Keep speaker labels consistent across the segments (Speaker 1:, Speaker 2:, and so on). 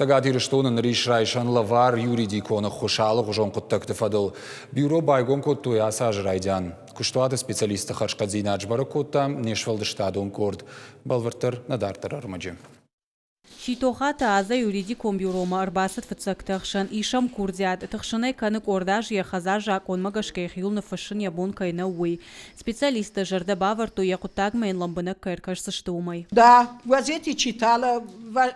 Speaker 1: Цӕгат Ирыстоны ныр ис райсӕн лӕвар юридикон ӕххуыс алыгъуызон хъуыддӕгты фӕдыл. Бюро байгом кодтой ацы азы райдиан. Куыстуаты специалистты хӕрзхъӕддзинад сбӕрӕг кодта не сфӕлдыстадон къорд. Бӕлвырддӕр нӕ дарддӕр ӕрмӕджы.
Speaker 2: Ситохаты Азӕ юридикон бюромӕ ӕрбацыд фыццӕгты ӕхсӕн. Ис ӕм курдиат, тыхсын ӕй кӕны къорд азы йӕ хӕдзар закъонмӕ гӕсгӕ йӕхиуыл ныффыссын йӕ бон кӕй нӕу, уый. Специалисттӕ зӕрдӕ бавӕрдтой, йӕ хъуыддагмӕ йын лӕмбынӕг кӕй ӕркӕсдзысты, уымӕй.
Speaker 3: Да, в газете читала,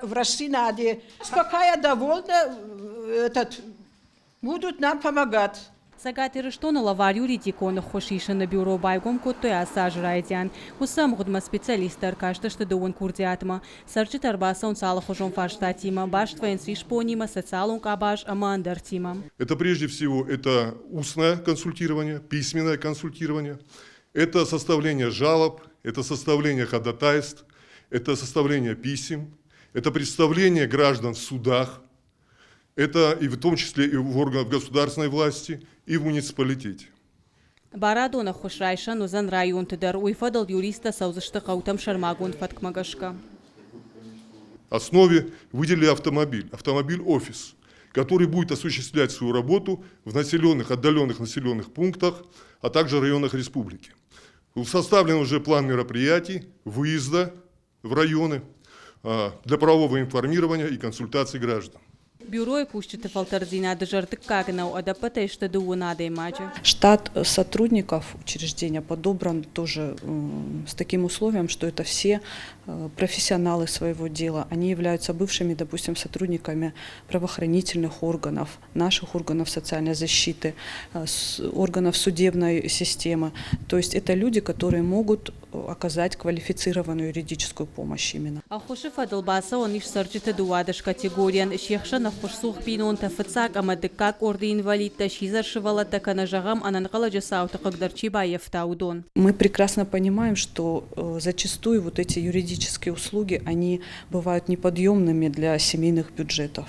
Speaker 3: в Растдзинад-е. Пока я довольна, этот, будут нам помогать.
Speaker 2: Цӕгат Ирыстоны лӕвар юридикон ӕххуыс исыны бюро байгом кодтой ацы азы райдиан. Уыцы ӕмгъуыдмӕ специалисттӕ ӕркастысты дыууын курдиатмӕ. Цӕрджытӕ ӕрбацӕуынц алыхуызон фарстатимӕ, баст вӕййынц исбонимӕ, социалон къабаз ӕмӕ ӕндӕртимӕ.
Speaker 4: Это прежде всего это устное консультирование, письменное консультирование, это составление жалоб, это составление ходатайств, это составление писем, это представление граждан в судах, это и в том числе и в органах государственной власти, и в муниципалитете.
Speaker 2: Барадон ӕххуыс райсӕн уыдзӕн районты дӕр. Уый фӕдыл юристтӕ цӕудзысты хъӕутӕм сӕрмагонд фӕткмӕ гӕсгӕ.
Speaker 4: Основе выделили автомобиль, автомобиль-офис, который будет осуществлять свою работу в населенных, отдаленных населенных пунктах, а также районах республики. Составлен уже план мероприятий, выезда в районы для правового информирования и консультаций граждан.
Speaker 2: Бюройы кусджыты фӕлтӕрддзинад дызӕрдыггаг нӕу, ӕдӕппӕтӕй сты дыууын адӕймаджы.
Speaker 5: Штат сотрудников учреждения подобран тоже с таким условием, что это все профессионалы своего дела. Они являются бывшими, допустим, сотрудниками правоохранительных органов, наших органов социальной защиты, органов судебной системы. То есть это люди, которые могут оказать квалифицированную юридическую помощь именно.
Speaker 2: Ӕххуысы фӕдыл бацӕуӕн ис цӕрджыты 12 категорийӕн, се хсӕн ӕххуысцух бинонтӕ, фыццаг ӕмӕ дыккаг къорды инвалидтӕ, сидзӕр сывӕллӕттӕ кӕнӕ, зӕгъӕм, ӕнӕнхъӕлӕджы цауты хъыгдӕр чи баййӕфта, уыдон.
Speaker 5: Мы прекрасно понимаем, что зачастую вот эти юридические услуги, они бывают неподъемными для семейных бюджетов.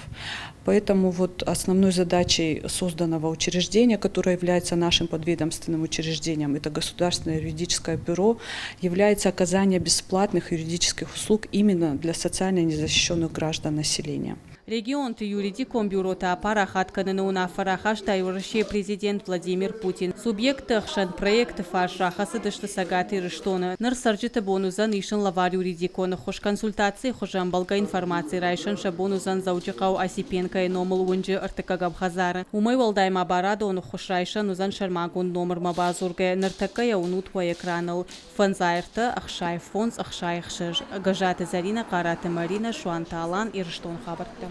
Speaker 5: Поэтому вот основной задачей созданного учреждения, которое является нашим подведомственным учреждением, это Государственное юридическое бюро, является оказание бесплатных юридических услуг именно для социально незащищенных граждан населения.
Speaker 2: Регионты юридикон бюротӕ апарахат кӕныны уынаффӕ рахаста Уӕрӕсейы президент Владимир Путин. Субъектты ӕхсӕн проекты фарс рахӕцыдысты Цӕгат Ирыстоны. Ныр цӕрджыты бон уыдзӕн исын лӕвар юридикон ӕххуыс. Консультацийы хуызы ӕмбӕлгӕ информаци райсын сӕ бон уыдзӕн Дзӕуджыхъӕуы Осипенкойы номыл уынджы ӕртыккӕгӕм хӕдзары. Уымӕй уӕлдай ма барадон ӕххуыс райсӕн уыдзӕн сӕрмагонд номырмӕ бадзургӕ. Ныртӕккӕ йӕ уынут уӕ экраныл. 53, 65, 66. Гӕззаты Зӕринӕ, Хъараты Маринӕ, Суанты Алан, Ирыстон хабӕрттӕ.